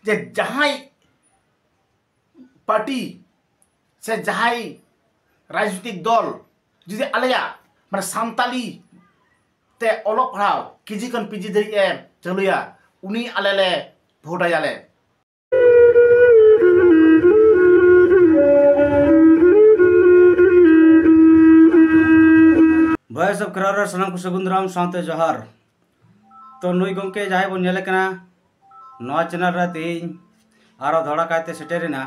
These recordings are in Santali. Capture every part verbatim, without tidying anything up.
ᱡᱮ ᱡᱟᱦᱟᱸᱭ ᱯᱟᱨᱴᱤ ᱥᱮ ᱡᱟᱦᱟᱸᱭ ᱨᱟᱡᱽᱱᱤᱛᱤᱠ ᱫᱚᱞ ᱡᱩᱫᱤ ᱟᱞᱮᱭᱟᱜ ᱢᱟᱱᱮ ᱥᱟᱱᱛᱟᱞᱤ ᱛᱮ ᱚᱞᱚᱜ ᱯᱟᱲᱦᱟᱣ ᱠᱮᱡᱤ ᱠᱷᱚᱱ ᱯᱤᱡᱤ ᱫᱷᱟᱹᱨᱤᱡ ᱮ ᱪᱟᱹᱞᱩᱭᱟ, ᱩᱱᱤ ᱟᱞᱮ ᱞᱮ ᱵᱷᱳᱴ ᱟᱭᱟᱞᱮ᱾ Voice of Kharor ᱨᱮ ᱥᱟᱱᱟᱢ ᱠᱚ ᱥᱟᱹᱜᱩᱱ ᱫᱟᱨᱟᱢ ᱥᱟᱶᱛᱮ ᱡᱚᱦᱟᱨ᱾ ᱛᱚ ᱱᱩᱭ ᱜᱚᱢᱠᱮ ᱡᱟᱦᱟᱸᱭ ᱵᱚᱱ ᱧᱮᱞᱮ ᱠᱟᱱᱟ ᱱᱚᱣᱟ ᱪᱮᱱᱮᱞ ᱨᱮ ᱛᱮᱦᱮᱧ ᱟᱨᱚ ᱫᱷᱟᱲᱟ ᱠᱟᱭᱛᱮ ᱥᱮᱴᱮᱨᱮᱱᱟ᱾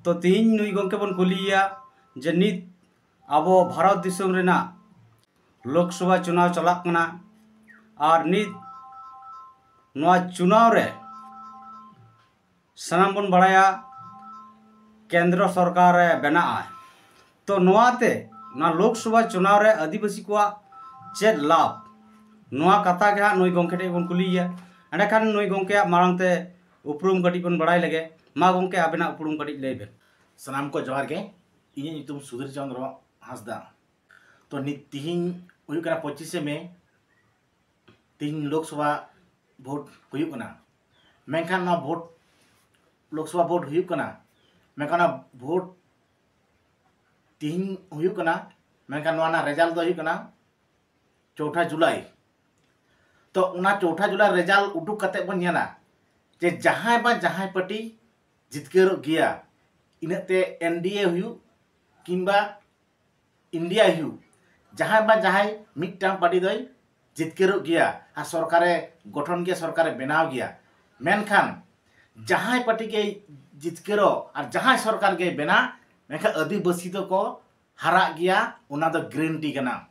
ᱛᱚ ᱛᱮᱦᱮᱧ ᱱᱩᱭ ᱜᱚᱢᱠᱮ ᱵᱚᱱ ᱠᱩᱞᱤᱭᱮᱭᱟ ᱡᱮ ᱱᱤᱛ ᱟᱵᱚ ᱵᱷᱟᱨᱚᱛ ᱫᱤᱥᱚᱢ ᱨᱮᱱᱟᱜ ᱞᱳᱠᱥᱚᱵᱷᱟ ᱪᱩᱱᱟᱣ ᱪᱟᱞᱟᱜ ᱠᱟᱱᱟ ᱟᱨ ᱱᱤᱛ ᱱᱚᱣᱟ ᱪᱩᱱᱟᱣ ᱨᱮ ᱥᱟᱱᱟᱢ ᱵᱚᱱ ᱵᱟᱲᱟᱭᱟ ᱠᱮᱱᱫᱨᱚ ᱥᱚᱨᱠᱟᱨ ᱮ ᱵᱮᱱᱟᱜᱼᱟ᱾ ᱛᱚ ᱱᱚᱣᱟᱛᱮ ᱱᱚᱣᱟ ᱞᱳᱠᱥᱚᱵᱷᱟ ᱪᱩᱱᱟᱣ ᱨᱮ ᱟᱹᱫᱤᱵᱟᱹᱥᱤ ᱠᱚᱣᱟᱜ ᱪᱮᱫ ᱞᱟᱵᱷ, ᱱᱚᱣᱟ ᱠᱟᱛᱷᱟ ᱜᱮ ᱦᱟᱸᱜ ᱱᱩᱭ ᱜᱚᱢᱠᱮ ᱴᱷᱮᱱ ᱵᱚᱱ ᱠᱩᱞᱤᱭᱮᱭᱟ᱾ ᱮᱸᱰᱮᱠᱷᱟᱱ ᱱᱩᱭ ᱜᱚᱢᱠᱮᱭᱟᱜ ᱢᱟᱲᱟᱝ ᱛᱮ ᱩᱯᱨᱩᱢ ᱠᱟᱹᱴᱤᱡ ᱵᱚᱱ ᱵᱟᱲᱟᱭ ᱞᱮᱜᱮ᱾ ᱢᱟ ᱜᱚᱢᱠᱮ, ᱟᱵᱮᱱᱟᱜ ᱩᱯᱨᱩᱢ ᱠᱟᱹᱴᱤᱡ ᱞᱟᱹᱭ ᱵᱮᱱ᱾ ᱥᱟᱱᱟᱢ ᱠᱚ ᱡᱚᱦᱟᱨ ᱜᱮ᱾ ᱤᱧᱟᱹᱜ ᱧᱩᱛᱩᱢ ᱥᱩᱫᱷᱤᱨ ᱪᱚᱸᱫᱽᱨᱚ ᱦᱟᱸᱥᱫᱟ᱾ ᱛᱚ ᱱᱤᱛ ᱛᱤᱦᱤᱧ ᱦᱩᱭᱩᱜ ᱠᱟᱱᱟ ᱯᱚᱸᱪᱤᱥᱮ ᱢᱮ᱾ ᱛᱤᱦᱤᱧ ᱞᱳᱠᱥᱚᱵᱷᱟ ᱵᱷᱳᱴ ᱦᱩᱭᱩᱜ ᱠᱟᱱᱟ᱾ ᱢᱮᱱᱠᱷᱟᱱ ᱱᱚᱣᱟ ᱵᱷᱳᱴ, ᱞᱳᱠᱥᱚᱵᱷᱟ ᱵᱷᱳᱴ ᱦᱩᱭᱩᱜ ᱠᱟᱱᱟ, ᱢᱮᱱᱠᱷᱟᱱ ᱚᱱᱟ ᱵᱷᱳᱴ ᱛᱤᱦᱤᱧ ᱦᱩᱭᱩᱜ ᱠᱟᱱᱟ, ᱢᱮᱱᱠᱷᱟᱱ ᱱᱚᱣᱟ ᱨᱮᱱᱟᱜ ᱨᱮᱡᱟᱞᱴ ᱫᱚ ᱦᱩᱭᱩᱜ ᱠᱟᱱᱟ ᱪᱳᱣᱴᱷᱟ ᱡᱩᱞᱟᱭ᱾ ᱛᱚ ᱚᱱᱟ ᱪᱳᱣᱴᱷᱟ ᱡᱩᱞᱟᱭ ᱨᱮᱡᱟᱞᱴ ᱩᱰᱩᱠ ᱠᱟᱛᱮ ᱵᱚᱱ ᱧᱮᱞᱟ ᱡᱮ ᱡᱟᱦᱟᱸᱭ ᱵᱟ ᱡᱟᱦᱟᱸᱭ ᱯᱟᱨᱴᱤ ᱡᱤᱛᱠᱟᱹᱨᱚᱜ ᱜᱮᱭᱟ, ᱤᱱᱟᱹᱜ ᱛᱮ ᱮᱱᱰᱤᱮ ᱦᱩᱭᱩᱜ ᱠᱤᱝᱵᱟ ᱤᱱᱰᱤᱭᱟ ᱦᱩᱭᱩᱜ, ᱡᱟᱦᱟᱸᱭ ᱵᱟ ᱡᱟᱦᱟᱸᱭ ᱢᱤᱫᱴᱟᱝ ᱯᱟᱨᱴᱤ ᱫᱚᱭ ᱡᱤᱛᱠᱟᱹᱨᱚᱜ ᱜᱮᱭᱟ ᱟᱨ ᱥᱚᱨᱠᱟᱨᱮ ᱜᱚᱴᱷᱚᱱ ᱜᱮᱭᱟ, ᱥᱚᱨᱠᱟᱨᱮ ᱵᱮᱱᱟᱣ ᱜᱮᱭᱟ᱾ ᱢᱮᱱᱠᱷᱟᱱ ᱡᱟᱦᱟᱸᱭ ᱯᱟᱨᱴᱤ ᱜᱮᱭ ᱡᱤᱛᱠᱟᱹᱨᱚᱜ ᱟᱨ ᱡᱟᱦᱟᱸᱭ ᱥᱚᱨᱠᱟᱨ ᱜᱮᱭ ᱵᱮᱱᱟᱣ, ᱢᱮᱱᱠᱷᱟᱱ ᱟᱹᱫᱤᱵᱟᱹᱥᱤ ᱫᱚᱠᱚ ᱦᱟᱨᱟᱜ ᱜᱮᱭᱟ, ᱚᱱᱟ ᱫᱚ ᱜᱮᱨᱮᱱᱴᱤ ᱠᱟᱱᱟ᱾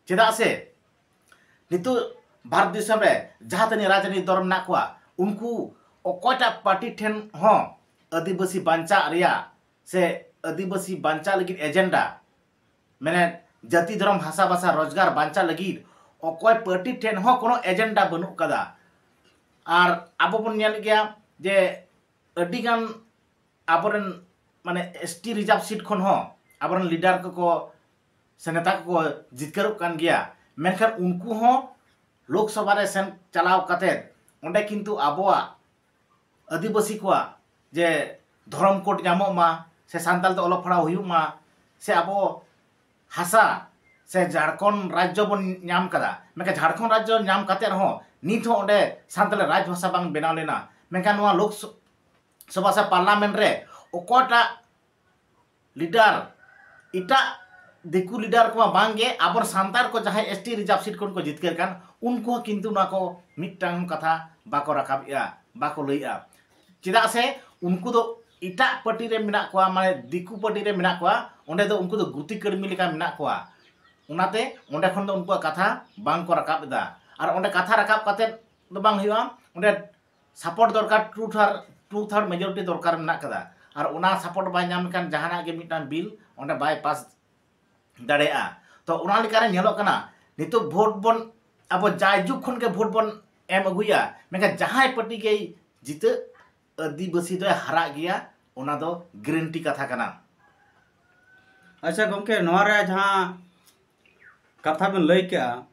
ᱪᱮᱫᱟᱜ ᱥᱮ ᱱᱤᱛᱚᱜ ᱵᱷᱟᱨᱚᱛ ᱫᱤᱥᱚᱢ ᱨᱮ ᱡᱟᱦᱟᱸ ᱛᱤᱱᱟᱹᱜ ᱨᱟᱡᱽᱱᱤᱛᱤ ᱫᱚᱞ ᱢᱮᱱᱟᱜ ᱠᱚᱣᱟ, ᱩᱱᱠᱩ ᱚᱠᱚᱭᱴᱟᱜ ᱯᱟᱨᱴᱤ ᱴᱷᱮᱱ ᱦᱚᱸ ᱟᱹᱫᱤᱵᱟᱹᱥᱤ ᱵᱟᱧᱪᱟᱜ ᱨᱮᱭᱟᱜ ᱥᱮ ᱟᱹᱫᱤᱵᱟᱹᱥᱤ ᱵᱟᱧᱪᱟᱜ ᱞᱟᱹᱜᱤᱫ ᱮᱡᱮᱱᱰᱟ, ᱢᱟᱱᱮ ᱡᱟᱹᱛᱤ ᱫᱷᱚᱨᱚᱢ ᱵᱷᱟᱥᱟ ᱵᱷᱟᱥᱟ ᱨᱳᱡᱽᱜᱟᱨ ᱵᱟᱧᱪᱟᱜ ᱞᱟᱹᱜᱤᱫ ᱚᱠᱚᱭ ᱯᱟᱨᱴᱤ ᱴᱷᱮᱱ ᱦᱚᱸ ᱠᱳᱱᱳ ᱮᱡᱮᱱᱰᱟ ᱵᱟᱹᱱᱩᱜ ᱠᱟᱫᱟ᱾ ᱟᱨ ᱟᱵᱚ ᱵᱚᱱ ᱧᱮᱞ ᱜᱮᱭᱟ ᱡᱮ ᱟᱹᱰᱤᱜᱟᱱ ᱟᱵᱚᱨᱮᱱ ᱢᱟᱱᱮ ᱮᱥᱴᱤ ᱨᱤᱡᱟᱨᱵᱷ ᱥᱤᱴ ᱠᱷᱚᱱ ᱦᱚᱸ ᱟᱵᱚᱨᱮᱱ ᱞᱤᱰᱟᱨ ᱠᱚᱠᱚ ᱥᱮ ᱱᱮᱛᱟ ᱠᱚᱠᱚ ᱡᱤᱛᱠᱟᱹᱨᱚᱜ ᱠᱟᱱ ᱜᱮᱭᱟ, ᱢᱮᱱᱠᱷᱟᱱ ᱩᱱᱠᱩ ᱦᱚᱸ ᱞᱳᱠᱥᱚᱵᱷᱟ ᱨᱮ ᱥᱮᱱ ᱪᱟᱞᱟᱣ ᱠᱟᱛᱮᱫ ᱚᱸᱰᱮ ᱠᱤᱱᱛᱩ ᱟᱵᱚᱣᱟᱜ ᱟᱹᱫᱤᱵᱟᱹᱥᱤ ᱠᱚᱣᱟᱜ ᱡᱮ ᱫᱷᱚᱨᱚᱢ ᱠᱳᱰ ᱧᱟᱢᱚᱜ ᱢᱟ, ᱥᱮ ᱥᱟᱱᱛᱟᱲ ᱛᱮ ᱚᱞᱚᱜ ᱯᱟᱲᱦᱟᱣ ᱦᱩᱭᱩᱜ ᱢᱟ, ᱥᱮ ᱟᱵᱚ ᱦᱟᱥᱟ ᱥᱮ ᱡᱷᱟᱲᱠᱷᱚᱸᱰ ᱨᱟᱡᱽᱡᱚ ᱵᱚᱱ ᱧᱟᱢ ᱠᱟᱫᱟ, ᱢᱮᱱᱠᱷᱟᱱ ᱡᱷᱟᱲᱠᱷᱚᱸᱰ ᱨᱟᱡᱽᱡᱚ ᱧᱟᱢ ᱠᱟᱛᱮ ᱨᱮᱦᱚᱸ ᱱᱤᱛ ᱦᱚᱸ ᱚᱸᱰᱮ ᱥᱟᱱᱛᱟᱲᱤ ᱨᱟᱡᱽ ᱵᱷᱟᱥᱟ ᱵᱟᱝ ᱵᱮᱱᱟᱣ ᱞᱮᱱᱟ᱾ ᱢᱮᱱᱠᱷᱟᱱ ᱱᱚᱣᱟ ᱞᱳᱠ ᱥᱚ-, ᱥᱚᱵᱷᱟ ᱥᱮ ᱯᱟᱨᱞᱟᱢᱮᱱᱴ ᱨᱮ ᱚᱠᱚᱭᱴᱟᱜ ᱞᱤᱰᱟᱨ, ᱮᱴᱟᱜ ᱫᱤᱠᱩ ᱞᱤᱰᱟᱨ ᱠᱚᱢᱟ ᱵᱟᱝᱜᱮ, ᱟᱵᱚ ᱥᱟᱱᱛᱟᱲ ᱠᱚ ᱡᱟᱦᱟᱸᱭ ᱮᱥ ᱴᱤ ᱨᱤᱡᱟᱨᱵᱷ ᱥᱤᱴ ᱠᱷᱚᱱ ᱠᱚ ᱡᱤᱛᱠᱟᱹᱨ ᱠᱟᱱ, ᱩᱱᱠᱩ ᱦᱚᱸ ᱠᱤᱱᱛᱩ ᱱᱚᱣᱟ ᱠᱚ ᱢᱤᱫᱴᱟᱝ ᱠᱟᱛᱷᱟ ᱵᱟᱠᱚ ᱨᱟᱠᱟᱵᱮᱜᱼᱟ, ᱵᱟᱠᱚ ᱞᱟᱹᱭᱮᱜᱼᱟ᱾ ᱪᱮᱫᱟᱜ ᱥᱮ ᱩᱱᱠᱩ ᱫᱚ ᱮᱴᱟᱜ ᱯᱟᱨᱴᱤ ᱨᱮ ᱢᱮᱱᱟᱜ ᱠᱚᱣᱟ, ᱢᱟᱱᱮ ᱫᱤᱠᱩ ᱯᱟᱨᱴᱤ ᱨᱮ ᱢᱮᱱᱟᱜ ᱠᱚᱣᱟ, ᱚᱸᱰᱮ ᱫᱚ ᱩᱱᱠᱩ ᱫᱚ ᱜᱩᱛᱤ ᱠᱟᱹᱲᱢᱤ ᱞᱮᱠᱟ ᱢᱮᱱᱟᱜ ᱠᱚᱣᱟ᱾ ᱚᱱᱟᱛᱮ ᱚᱸᱰᱮ ᱠᱷᱚᱱ ᱫᱚ ᱩᱱᱠᱩᱣᱟᱜ ᱠᱟᱛᱷᱟ ᱵᱟᱝ ᱠᱚ ᱨᱟᱠᱟᱵ ᱮᱫᱟ᱾ ᱟᱨ ᱚᱸᱰᱮ ᱠᱟᱛᱷᱟ ᱨᱟᱠᱟᱵ ᱠᱟᱛᱮ ᱫᱚ ᱵᱟᱝ ᱦᱩᱭᱩᱜᱼᱟ, ᱚᱸᱰᱮ ᱥᱟᱯᱳᱨᱴ ᱫᱚᱨᱠᱟᱨ, two third, two third majority ᱫᱚᱨᱠᱟᱨ ᱢᱮᱱᱟᱜ ᱠᱟᱫᱟ᱾ ᱟᱨ ᱚᱱᱟ ᱥᱟᱯᱳᱨᱴ ᱵᱟᱭ ᱧᱟᱢ ᱞᱮᱠᱷᱟᱱ ᱡᱟᱦᱟᱱᱟᱜ ᱜᱮ ᱢᱤᱫᱴᱟᱝ ᱵᱤᱞ ᱚᱸᱰᱮ ᱵᱟᱭ ᱯᱟᱥ ᱫᱟᱲᱮᱭᱟᱜᱼᱟ᱾ ᱛᱚ ᱚᱱᱟ ᱞᱮᱠᱟᱨᱮ ᱧᱮᱞᱚᱜ ᱠᱟᱱᱟ, ᱱᱤᱛᱚᱜ ᱵᱷᱳᱴ ᱵᱚᱱ, ᱟᱵᱚ ᱡᱟᱭᱡᱩᱜᱽ ᱠᱷᱚᱱ ᱜᱮ ᱵᱷᱳᱴ ᱵᱚᱱ ᱮᱢ ᱟᱹᱜᱩᱭᱟ, ᱢᱮᱱᱠᱷᱟᱱ ᱡᱟᱦᱟᱸᱭ ᱯᱟᱨᱴᱤ ᱜᱮᱭ ᱡᱤᱛᱟᱹᱜ, ᱟᱹᱫᱤᱵᱟᱹᱥᱤ ᱫᱚᱭ ᱦᱟᱨᱟᱜ ᱜᱮᱭᱟ, ᱚᱱᱟ ᱫᱚ ᱜᱮᱨᱮᱱᱴᱤ ᱠᱟᱛᱷᱟ ᱠᱟᱱᱟ᱾ ᱟᱪᱪᱷᱟ ᱜᱚᱢᱠᱮ, ᱱᱚᱣᱟ ᱨᱮ ᱡᱟᱦᱟᱸ ᱠᱟᱛᱷᱟ ᱵᱮᱱ ᱞᱟᱹᱭ ᱠᱮᱜᱼᱟ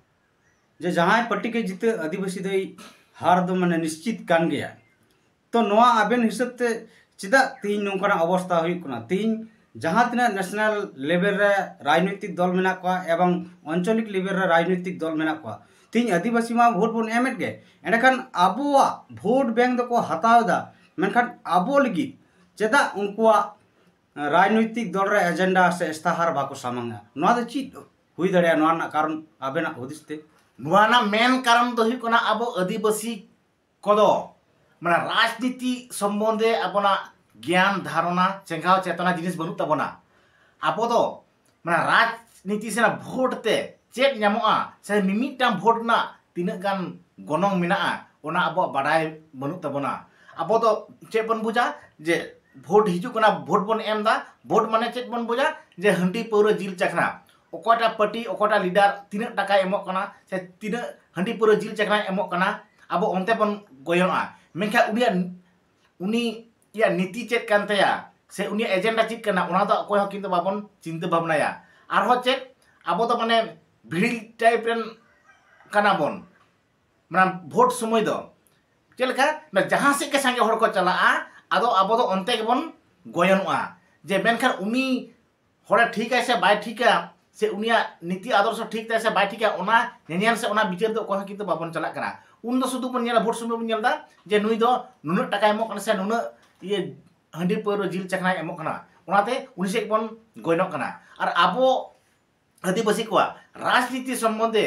ᱡᱮ ᱡᱟᱦᱟᱸᱭ ᱯᱟᱨᱴᱤ ᱜᱮ ᱡᱤᱛᱟᱹᱜ, ᱟᱹᱫᱤᱵᱟᱹᱥᱤ ᱫᱚᱭ ᱦᱟᱨ ᱫᱚ ᱢᱟᱱᱮ ᱱᱤᱥᱪᱤᱛ ᱠᱟᱱ ᱜᱮᱭᱟ᱾ ᱛᱚ ᱱᱚᱣᱟ ᱟᱵᱮᱱ ᱦᱤᱥᱟᱹᱵ ᱛᱮ ᱪᱮᱫᱟᱜ ᱛᱮᱦᱮᱧ ᱱᱚᱝᱠᱟᱱᱟᱜ ᱚᱵᱚᱥᱛᱷᱟ ᱦᱩᱭᱩᱜ ᱠᱟᱱᱟ? ᱛᱮᱦᱮᱧ ᱡᱟᱦᱟᱸ ᱛᱤᱱᱟᱹᱜ ᱱᱮᱥᱱᱟᱞ ᱞᱮᱵᱮᱞ ᱨᱮ ᱨᱟᱡᱽᱱᱳᱭᱛᱤᱠ ᱫᱚᱞ ᱢᱮᱱᱟᱜ ᱠᱚᱣᱟ ᱮᱵᱚᱝ ᱟᱧᱪᱚᱞᱤᱠ ᱞᱮᱵᱮᱞ ᱨᱮ ᱨᱟᱡᱽᱱᱳᱭᱛᱤᱠ ᱫᱚᱞ ᱢᱮᱱᱟᱜ ᱠᱚᱣᱟ, ᱛᱮᱦᱮᱧ ᱟᱹᱫᱤᱵᱟᱹᱥᱤ ᱢᱟ ᱵᱷᱳᱴ ᱵᱚᱱ ᱮᱢᱮᱫ ᱜᱮ, ᱮᱸᱰᱮᱠᱷᱟᱱ ᱟᱵᱚᱣᱟᱜ ᱵᱷᱳᱴ ᱵᱮᱝᱠ ᱫᱚᱠᱚ ᱦᱟᱛᱟᱣ ᱮᱫᱟ, ᱢᱮᱱᱠᱷᱟᱱ ᱟᱵᱚ ᱞᱟᱹᱜᱤᱫ ᱪᱮᱫᱟᱜ ᱩᱱᱠᱩᱣᱟᱜ ᱨᱟᱡᱽᱱᱳᱭᱛᱤᱠ ᱫᱚᱞ ᱨᱮ ᱮᱡᱮᱱᱰᱟ ᱥᱮ ᱤᱥᱛᱟᱦᱟᱨ ᱵᱟᱠᱚ ᱥᱟᱢᱟᱝᱟ? ᱱᱚᱣᱟ ᱫᱚ ᱪᱮᱫ ᱦᱩᱭ ᱫᱟᱲᱮᱭᱟᱜᱼᱟ? ᱱᱚᱣᱟ ᱨᱮᱱᱟᱜ ᱠᱟᱨᱚᱱ ᱟᱵᱮᱱᱟᱜ ᱦᱩᱫᱤᱥ ᱛᱮ? ᱱᱚᱣᱟ ᱨᱮᱱᱟᱜ ᱢᱮᱱ ᱠᱟᱨᱚᱱ ᱫᱚ ᱦᱩᱭᱩᱜ ᱠᱟᱱᱟ, ᱟᱵᱚ ᱟᱹᱫᱤᱵᱟᱹᱥᱤ ᱠᱚᱫᱚ ᱢᱟᱱᱮ ᱨᱟᱡᱽᱱᱤᱛᱤ ᱥᱚᱢᱵᱚᱱᱫᱷᱮ ᱟᱵᱚᱱᱟᱜ ᱜᱮᱭᱟᱱ, ᱫᱷᱟᱨᱚᱱᱟ, ᱪᱮᱸᱜᱷᱟᱣ ᱪᱮᱛᱱᱟ ᱡᱤᱱᱤᱥ ᱵᱟᱹᱱᱩᱜ ᱛᱟᱵᱚᱱᱟ᱾ ᱟᱵᱚ ᱫᱚ ᱢᱟᱱᱮ ᱨᱟᱡᱽᱱᱤᱛᱤ ᱥᱮ ᱵᱷᱳᱴ ᱛᱮ ᱪᱮᱫ ᱧᱟᱢᱚᱜᱼᱟ ᱥᱮ ᱢᱤᱢᱤᱫᱴᱟᱝ ᱵᱷᱳᱴ ᱨᱮᱱᱟᱜ ᱛᱤᱱᱟᱹᱜ ᱜᱟᱱ ᱜᱚᱱᱚᱝ ᱢᱮᱱᱟᱜᱼᱟ, ᱚᱱᱟ ᱟᱵᱚᱣᱟᱜ ᱵᱟᱰᱟᱭ ᱵᱟᱹᱱᱩᱜ ᱛᱟᱵᱚᱱᱟ᱾ ᱟᱵᱚ ᱫᱚ ᱪᱮᱫ ᱵᱚᱱ ᱵᱩᱡᱟ ᱡᱮ ᱵᱷᱳᱴ ᱦᱤᱡᱩᱜ ᱠᱟᱱᱟ, ᱵᱷᱳᱴ ᱵᱚᱱ ᱮᱢ ᱮᱫᱟ, ᱵᱷᱳᱴ ᱢᱟᱱᱮ ᱪᱮᱫ ᱵᱚᱱ ᱵᱩᱡᱟ ᱡᱮ ᱦᱟᱺᱰᱤ ᱯᱟᱹᱣᱨᱟᱹ ᱡᱤᱞ ᱪᱟᱠᱷᱱᱟ, ᱚᱠᱚᱭᱴᱟᱜ ᱯᱟᱨᱴᱤ, ᱚᱠᱚᱭᱴᱟᱜ ᱞᱤᱰᱟᱨ ᱛᱤᱱᱟᱹᱜ ᱴᱟᱠᱟᱭ ᱮᱢᱚᱜ ᱠᱟᱱᱟ ᱥᱮ ᱛᱤᱱᱟᱹᱜ ᱦᱟᱺᱰᱤ ᱯᱟᱹᱣᱨᱟᱹ ᱡᱤᱞ ᱪᱟᱠᱷᱱᱟᱭ ᱮᱢᱚᱜ ᱠᱟᱱᱟ, ᱟᱵᱚ ᱚᱱᱛᱮ ᱵᱚᱱ ᱜᱚᱭᱚᱱᱚᱜᱼᱟ᱾ ᱢᱮᱱᱠᱷᱟᱱ ᱩᱱᱤᱭᱟᱜ, ᱩᱱᱤᱭᱟᱜ ᱱᱤᱛᱤ ᱪᱮᱫ ᱠᱟᱱ ᱛᱟᱭᱟ ᱥᱮ ᱩᱱᱤᱭᱟᱜ ᱮᱡᱮᱱᱰᱟ ᱪᱮᱫ ᱠᱟᱱᱟ, ᱚᱱᱟ ᱫᱚ ᱚᱠᱚᱭ ᱦᱚᱸ ᱠᱤᱱᱛᱩ ᱵᱟᱵᱚᱱ ᱪᱤᱱᱛᱟᱹ ᱵᱷᱟᱵᱽᱱᱟᱭᱟ᱾ ᱟᱨᱦᱚᱸ ᱪᱮᱫ, ᱟᱵᱚ ᱫᱚ ᱢᱟᱱᱮ ᱵᱷᱤᱲᱤ ᱴᱟᱭᱤᱯ ᱨᱮᱱ ᱠᱟᱱᱟ ᱵᱚᱱ, ᱢᱟᱱᱮ ᱵᱷᱳᱴ ᱥᱚᱢᱚᱭ ᱫᱚ ᱪᱮᱫ ᱞᱮᱠᱟ? ᱡᱟᱦᱟᱸ ᱥᱮᱫ ᱜᱮ ᱥᱟᱸᱜᱮ ᱦᱚᱲ ᱠᱚ ᱪᱟᱞᱟᱜᱼᱟ, ᱟᱫᱚ ᱟᱵᱚ ᱫᱚ ᱚᱱᱛᱮ ᱜᱮᱵᱚᱱ ᱜᱚᱭᱚᱱᱚᱜᱼᱟ᱾ ᱡᱮ ᱢᱮᱱᱠᱷᱟᱱ ᱩᱱᱤ ᱦᱚᱲᱮ ᱴᱷᱤᱠᱟᱭ ᱥᱮ ᱵᱟᱭ ᱴᱷᱤᱠᱟ, ᱥᱮ ᱩᱱᱤᱭᱟᱜ ᱱᱤᱛᱤ ᱟᱫᱚᱨᱥᱚ ᱴᱷᱤᱠ ᱛᱟᱭ ᱥᱮ ᱵᱟᱭ ᱴᱷᱤᱠᱟ, ᱚᱱᱟ ᱧᱮᱧᱮᱞ ᱥᱮ ᱚᱱᱟ ᱵᱤᱪᱟᱹᱨ ᱫᱚ ᱚᱠᱚᱭ ᱦᱚᱸ ᱠᱤᱱᱛᱩ ᱵᱟᱵᱚᱱ ᱪᱟᱞᱟᱜ ᱠᱟᱱᱟ᱾ ᱩᱱ ᱫᱚ ᱥᱩᱫᱷᱩ ᱵᱚᱱ ᱧᱮᱞᱟ, ᱵᱷᱳᱴ ᱥᱚᱢᱚᱭ ᱵᱚᱱ ᱧᱮᱞ ᱮᱫᱟ ᱡᱮ ᱱᱩᱭ ᱫᱚ ᱱᱩᱱᱟᱹᱜ ᱴᱟᱠᱟᱭ ᱮᱢᱚᱜ ᱠᱟᱱᱟ ᱥᱮ ᱱᱩᱱᱟᱹᱜ ᱤᱭᱟᱹ ᱦᱟᱺᱰᱤ ᱯᱟᱹᱣᱨᱟᱹ ᱡᱤᱞ ᱪᱟᱠᱷᱱᱟᱭ ᱮᱢᱚᱜ ᱠᱟᱱᱟ, ᱚᱱᱟᱛᱮ ᱩᱱᱤ ᱥᱮᱫ ᱵᱚᱱ ᱜᱚᱭᱚᱱᱚᱜ ᱠᱟᱱᱟ᱾ ᱟᱨ ᱟᱵᱚ ᱟᱹᱫᱤᱵᱟᱹᱥᱤ ᱠᱚᱣᱟᱜ ᱨᱟᱡᱽᱱᱤᱛᱤ ᱥᱚᱢᱵᱚᱱᱫᱷᱮ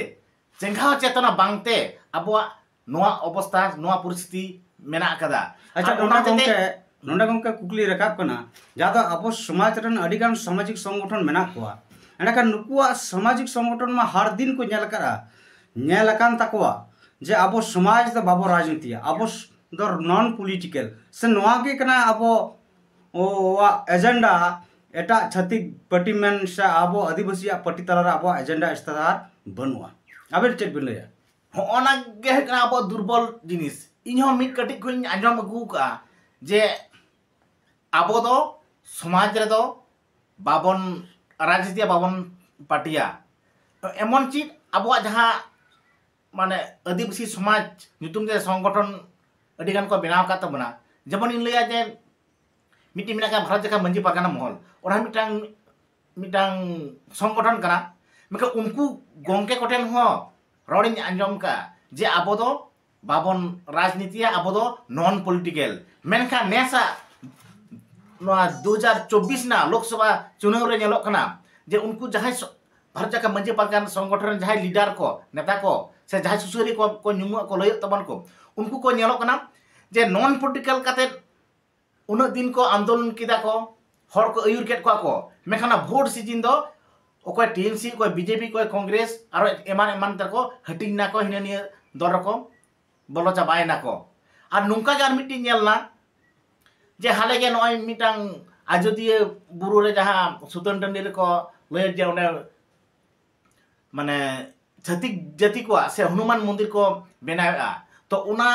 ᱪᱮᱸᱜᱷᱟᱣ ᱪᱮᱛᱚᱱᱟ ᱵᱟᱝᱛᱮ ᱟᱵᱚᱣᱟᱜ ᱱᱚᱣᱟ ᱚᱵᱚᱥᱛᱷᱟ, ᱱᱚᱣᱟ ᱯᱚᱨᱤᱥᱛᱷᱤᱛᱤ ᱢᱮᱱᱟᱜ ᱟᱠᱟᱫᱟ᱾ ᱟᱪᱪᱷᱟ, ᱟᱨ ᱱᱚᱰᱮ ᱚᱱᱟ ᱦᱚᱛᱮᱡ ᱛᱮ ᱜᱚᱢᱠᱮ, ᱱᱚᱰᱮ ᱜᱚᱢᱠᱮ ᱠᱩᱠᱞᱤ ᱨᱟᱠᱟᱵ ᱠᱟᱱᱟ, ᱡᱟᱦᱟᱸ ᱫᱚ ᱟᱵᱚ ᱥᱚᱢᱟᱡᱽ ᱨᱮᱱ ᱟᱹᱰᱤᱜᱟᱱ ᱥᱟᱢᱟᱡᱤᱠ ᱥᱚᱝᱜᱚᱴᱷᱚᱱ ᱢᱮᱱᱟᱜ ᱠᱚᱣᱟ, ᱮᱸᱰᱮᱠᱷᱟᱱ ᱱᱩᱠᱩᱣᱟᱜ ᱥᱟᱢᱟᱡᱤᱠ ᱥᱚᱝᱜᱚᱴᱷᱚᱱ ᱢᱟ ᱦᱟᱨ ᱫᱤᱱ ᱠᱚ ᱧᱮᱞ ᱟᱠᱟᱫᱼᱟ, ᱧᱮᱞ ᱟᱠᱟᱱ ᱛᱟᱠᱚᱣᱟ ᱡᱮ ᱟᱵᱚ ᱥᱚᱢᱟᱡᱽ ᱫᱚ ᱵᱟᱵᱚ ᱨᱟᱡᱽᱱᱤᱛᱤᱭᱟ, ᱟᱵᱚ ᱫᱚ ᱱᱚᱱ ᱯᱚᱞᱤᱴᱤᱠᱮᱞ, ᱥᱮ ᱱᱚᱣᱟ ᱜᱮ ᱠᱟᱱᱟ ᱟᱵᱚᱣᱟᱜ ᱮᱡᱮᱱᱰᱟ᱾ ᱮᱴᱟᱜ ᱪᱷᱟᱹᱛᱤᱠ ᱯᱟᱹᱴᱤ ᱢᱮᱱ ᱥᱮ ᱟᱵᱚ ᱟᱹᱫᱤᱵᱟᱹᱥᱤᱭᱟᱜ ᱯᱟᱹᱴᱤ ᱛᱟᱞᱟᱨᱮ ᱟᱵᱚᱣᱟᱜ ᱮᱡᱮᱱᱰᱟ ᱤᱥᱛᱟᱦᱟᱨ ᱵᱟᱹᱱᱩᱜᱼᱟ᱾ ᱟᱵᱮᱱ ᱪᱮᱫ ᱵᱮᱱ ᱞᱟᱹᱭᱟ? ᱦᱚᱸᱜᱼᱚ ᱱᱟ ᱜᱮ ᱦᱩᱭᱩᱜ ᱠᱟᱱᱟ ᱟᱵᱚᱣᱟᱜ ᱫᱩᱨᱵᱚᱞ ᱡᱤᱱᱤᱥ᱾ ᱤᱧ ᱦᱚᱸ ᱢᱤᱫ ᱠᱟᱹᱴᱤᱡ ᱠᱷᱚᱱᱤᱧ ᱟᱸᱡᱚᱢ ᱟᱹᱜᱩ ᱟᱠᱟᱫᱼᱟ ᱡᱮ ᱟᱵᱚ ᱫᱚ ᱥᱚᱢᱟᱡᱽ ᱨᱮᱫᱚ ᱵᱟᱵᱚᱱ ᱨᱟᱡᱽᱱᱤᱛᱤᱭᱟ, ᱵᱟᱵᱚᱱ ᱯᱟᱹᱴᱤᱭᱟ᱾ ᱮᱢᱚᱱ ᱪᱮᱫ ᱟᱵᱚᱣᱟᱜ ᱡᱟᱦᱟᱸ ᱢᱟᱱᱮ ᱟᱹᱫᱤᱵᱟᱹᱥᱤ ᱥᱚᱢᱟᱡᱽ ᱧᱩᱛᱩᱢ ᱛᱮ ᱥᱚᱝᱜᱚᱴᱷᱚᱱ ᱟᱹᱰᱤ ᱜᱟᱱ ᱠᱚ ᱵᱮᱱᱟᱣ ᱟᱠᱟᱫ ᱛᱟᱵᱚᱱᱟ᱾ ᱡᱮᱢᱚᱱ ᱤᱧ ᱞᱟᱹᱭᱟ ᱡᱮ ᱢᱤᱫᱴᱤᱡ ᱢᱮᱱᱟᱜ ᱠᱟᱜᱼᱟ ᱵᱷᱟᱨᱚᱛ ᱡᱟᱠᱟᱛ ᱢᱟᱹᱡᱷᱤ ᱯᱟᱨᱜᱟᱱᱟ ᱢᱚᱦᱚᱞ, ᱚᱱᱟ ᱢᱤᱫᱴᱟᱝ ᱢᱤᱫᱴᱟᱝ ᱥᱚᱝᱜᱚᱴᱷᱚᱱ ᱠᱟᱱᱟ᱾ ᱢᱮᱱᱠᱷᱟᱱ ᱩᱱᱠᱩ ᱜᱚᱢᱠᱮ ᱠᱚᱴᱷᱮᱱ ᱦᱚᱸ ᱨᱚᱲᱤᱧ ᱟᱸᱡᱚᱢ ᱠᱟᱜᱼᱟ ᱡᱮ ᱟᱵᱚ ᱫᱚ ᱵᱟᱵᱚᱱ ᱨᱟᱡᱽᱱᱤᱛᱤᱭᱟ, ᱟᱵᱚ ᱫᱚ ᱱᱚᱱ ᱯᱚᱞᱤᱴᱤᱠᱮᱞ᱾ ᱢᱮᱱᱠᱷᱟᱱ ᱱᱮᱥᱟᱜ ᱱᱚᱣᱟ ᱫᱩ ᱦᱟᱡᱟᱨ ᱪᱚᱵᱵᱤᱥ ᱨᱮᱱᱟᱜ ᱞᱳᱠᱥᱚᱵᱷᱟ ᱪᱩᱱᱟᱹᱣ ᱨᱮ ᱧᱮᱞᱚᱜ ᱠᱟᱱᱟ ᱡᱮ ᱩᱱᱠᱩ ᱡᱟᱦᱟᱸᱭ ᱥᱚ- ᱵᱷᱟᱨᱚᱛ ᱡᱟᱠᱟᱛ ᱢᱟᱹᱡᱷᱤ ᱯᱟᱨᱜᱟᱱᱟ ᱥᱚᱝᱜᱚᱴᱷᱚᱱ ᱨᱮᱱ ᱡᱟᱦᱟᱸᱭ ᱞᱤᱰᱟᱨ ᱠᱚ, ᱱᱮᱛᱟ ᱠᱚ, ᱥᱮ ᱡᱟᱦᱟᱸᱭ ᱥᱩᱥᱟᱹᱨᱤᱭᱟᱹ ᱠᱚ, ᱠᱚ ᱧᱩᱢᱩᱜ ᱟᱠᱚ, ᱞᱟᱹᱭᱚᱜ ᱛᱟᱵᱚᱱ ᱠᱚ, ᱩᱱᱠᱩ ᱠᱚ ᱧᱮᱞᱚᱜ ᱠᱟᱱᱟ ᱡᱮ ᱱᱚᱱ ᱯᱚᱞᱤᱴᱤᱠᱟᱞ ᱠᱟᱛᱮ ᱩᱱᱟᱹᱜ ᱫᱤᱱ ᱠᱚ ᱟᱱᱫᱳᱞᱚᱱ ᱠᱮᱫᱟ ᱠᱚ, ᱦᱚᱲ ᱠᱚ ᱟᱹᱭᱩᱨ ᱠᱮᱫ ᱠᱚᱣᱟ ᱠᱚ, ᱢᱮᱱᱠᱷᱟᱱ ᱚᱱᱟ ᱵᱷᱳᱴ ᱥᱤᱡᱤᱱ ᱫᱚ ᱚᱠᱚᱭ ᱴᱤ ᱮᱢ ᱥᱤ, ᱚᱠᱚᱭ ᱵᱤ ᱡᱮ ᱯᱤ, ᱚᱠᱚᱭ ᱠᱚᱝᱜᱨᱮᱥ, ᱟᱨᱚ ᱮᱢᱟᱱ ᱮᱢᱟᱱ ᱛᱮᱠᱚ ᱦᱟᱹᱴᱤᱧ ᱱᱟᱠᱚ, ᱦᱤᱱᱟᱹ ᱱᱤᱭᱟᱹ ᱫᱚᱞ ᱨᱮᱠᱚ ᱵᱚᱞᱚ ᱪᱟᱵᱟᱭᱮᱱᱟ ᱠᱚ᱾ ᱟᱨ ᱱᱚᱝᱠᱟ ᱜᱮ ᱟᱨ ᱢᱤᱫᱴᱤᱡ ᱧᱮᱞ ᱮᱱᱟ ᱡᱮ ᱦᱟᱞᱮ ᱜᱮ ᱱᱚᱜᱼᱚᱭ ᱢᱤᱫᱴᱟᱝ ᱟᱡᱚᱫᱤᱭᱟᱹ ᱵᱩᱨᱩ ᱨᱮ ᱡᱟᱦᱟᱸ ᱥᱩᱛᱟᱹᱱ ᱴᱟᱺᱰᱤ ᱨᱮᱠᱚ ᱞᱟᱹᱭᱮᱫ ᱡᱮ ᱚᱸᱰᱮ ᱢᱟᱱᱮ ᱪᱷᱟᱹᱛᱤᱠ ᱡᱟᱹᱛᱤ ᱠᱚᱣᱟᱜ ᱥᱮ ᱦᱚᱱᱩᱢᱟᱱ ᱢᱚᱱᱫᱤᱨ ᱠᱚ ᱵᱮᱱᱟᱣᱮᱫᱼᱟ, ᱛᱚ ᱚᱱᱟ